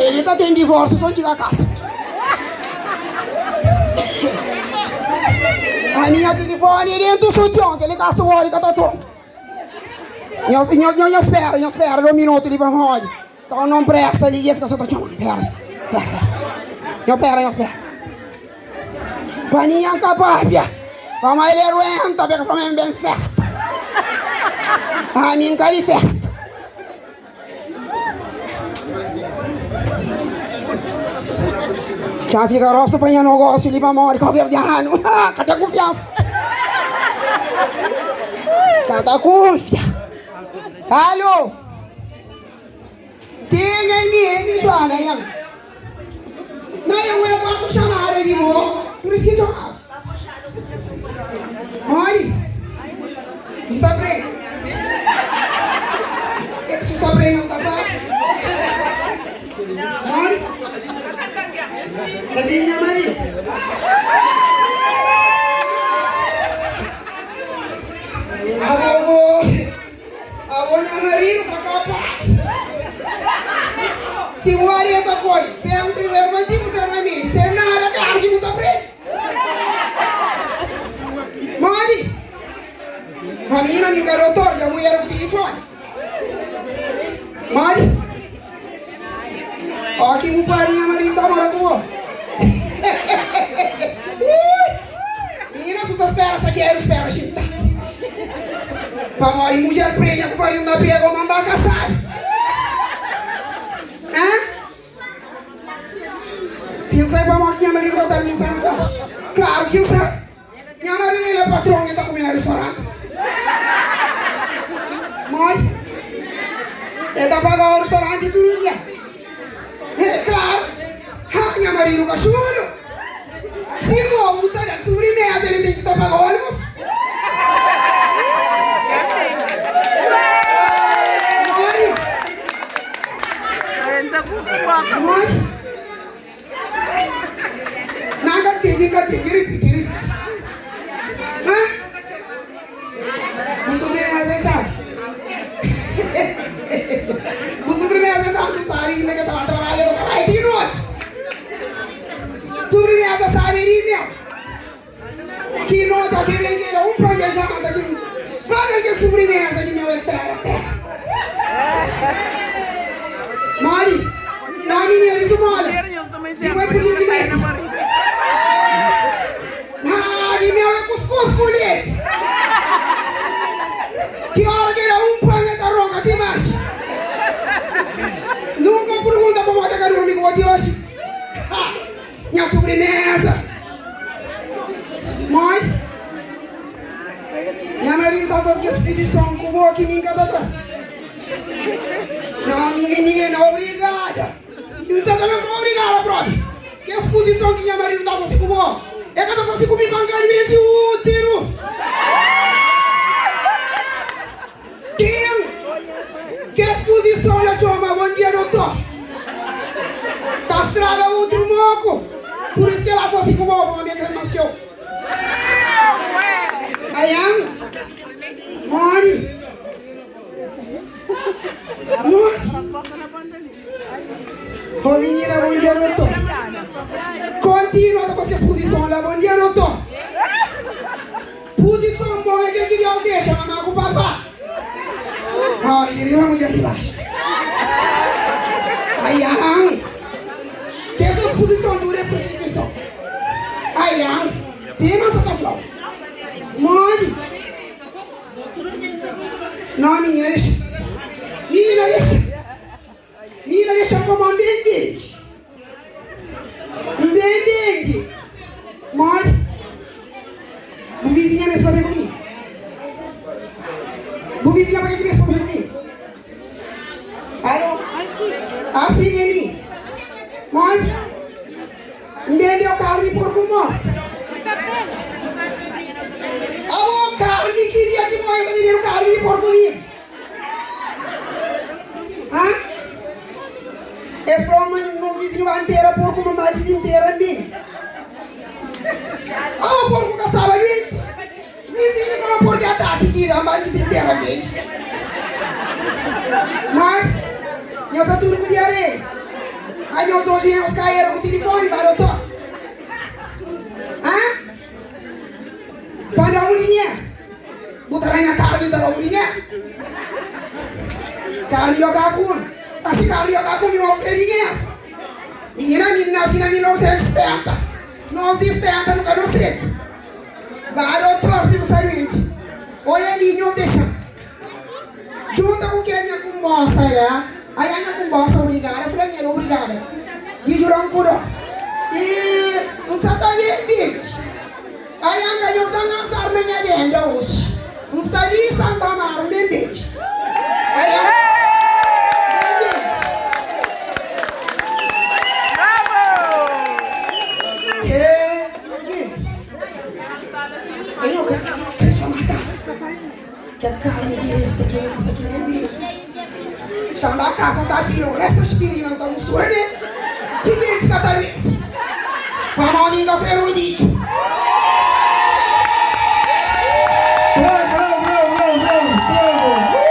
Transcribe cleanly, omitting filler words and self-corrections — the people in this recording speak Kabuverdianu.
Kel-li ta ten divórsiu sô txiga kasa. Ami nha tilifoni é dentu sution, kel-li kasa ori ka ta toma. Nhos, nhos, nhos spera, nhos spera dos minutu li pamodi Kau non presta li, e fika so ta txoma, Pera si, pera, pera. Nho pera, nho pera. Pa ningen ka papia, pamodi el é ruenta, pa el ka fla ma N ben festa. Ami N ka di festa. Txa fika rostu pa nha nogósiu li pamodi kauverdianu ka ten kunfiansa. Ka ta kunfia. Alo! Tinha em mi, em mi Joana, ian. Na ian é quatro chamada di bo, por isso que tocava. Mori, bu sta prega. Eh, si sta prega, bu ta pa. Mori, é filho nha marido. Abo bo. Abo nha maridu ka kapadu. Si bu maridu ta poi sen prezervativu, sen ramedi, sen nada, klaru ki bu ta prende. Modi? Ma minina mi ka dotor, dja bu era ku tilifoni. Modi? Ó ki bu pari nha maridu ta mora ku bo. Ui! Minina su sa spera sakedu spera xintadu. Pamodi mudjer prenha ku farinha na pega o manba ka sabi. Hein? Si N sai pamodi ki nha maridu ka ta almusa na kasa? Klaru ki N sai. Nha maridu el é patron el ta kume na ristoranti. Modi? El ta paga o ristoranti tudu dia. É klaru. Ha, nha maridu ka xulu. Si bo bu ta da-l subrimeza el ten ki ta paga o almosu. Modi? Modi? Na ka ntende, N ka ntende, ripiti, ripiti. Ha? Bu sobremeza é sabi. Bu sobremeza é tantu sabi inda ke ta ba trabadja, ta trabadja di noti. Sobremeza sabi di mel. Ki noti ke ben ke da un pon de janta ki paga kel sobremeza di mel é tera, tera. Mari, na minina di smola, di bai pudim di leti. Ah, di mel é kuskus ku leti. Ki ora ke da un pan e ta ronka ti mas. Nunka purgunta pamodi ke ka durmi ku bo ti oxi. Ha! Nha sobremeza. Modi? Nha maridu ta faze kes puzison ku bo ki mi N ka ta faze. Nha minina, obrigada. N sta ta ben fla obrigada propi. Kes puzison ki nha maridu ta faze ku bo, el ka ta faze ku mi pa N ka duense úteru. Ten kes puzison la txoma bon dia dotor. Ta straga utru moku. Pur is kela fosi ku bo, bo mi kre mas txeu. Ayan, modi, modi. Oh minina bon dia dotor. Kontinua ta fasi kes puzison la bon dia dotor. Puzison bon é kel ki Deus dexa mamá ku papá. Ómi di riba, mudjer di baxu. Aian! Kes otu puzison tudu é prostituison. Aian! Sima N sa ta fla-u. Modi? No, minina, dexa. Minina, dexa. Minina, dexa-m pamodi N ben bende. N ben bende. Modi? Bu vizinha meste papia ku mi? Bu vizinha pa ke ki meste papia ku mi? Alo? Asin é mi. Modi? N bende-u karni porku mortu. Abo karni ki dia ki bo ta bendedu karni di porku bibu? Ha? Es fla ma nos vizinhu ba ntera porku ma ma dizintera nbende. Aba porku ka staba duenti. Vizinhu fla ma porku é ataki ki da ma dizintera nbende. Mas, nhos sta tudu ku diareia. Oji nhos ka era ku tilifoni ba dotor? Hã? Pa da-bu dinheru? Bu ta da nha karni, N ta da-bu dinheru. Karni yo ka kume. Asi karni yo ka kume, yo kre dinheru. Minina, mi nasi na 1970. Nos di 70 nu ka nosenti. Ba dotor si bu sta duenti. Oia li, nho dexa-m. Djunta ku kel nha kunbosa la. Aia nha kunbosa obrigada fla nhel obrigada di djuda-m ku dor i N sa ta ben bindi. Aia N ka nhos da ngansadu na nha benda oji. N sta li Santa Amaro N ben bindi. Aia N ben bindi. He jinti, anho ka kre txoma kasa. Kel karni di resta ki nasa ki ben bebe Xamba kasa ta pila un resta aspirina N ta mustura nel Ki gentis ka ta vense Pamodi N ka kre rodidju.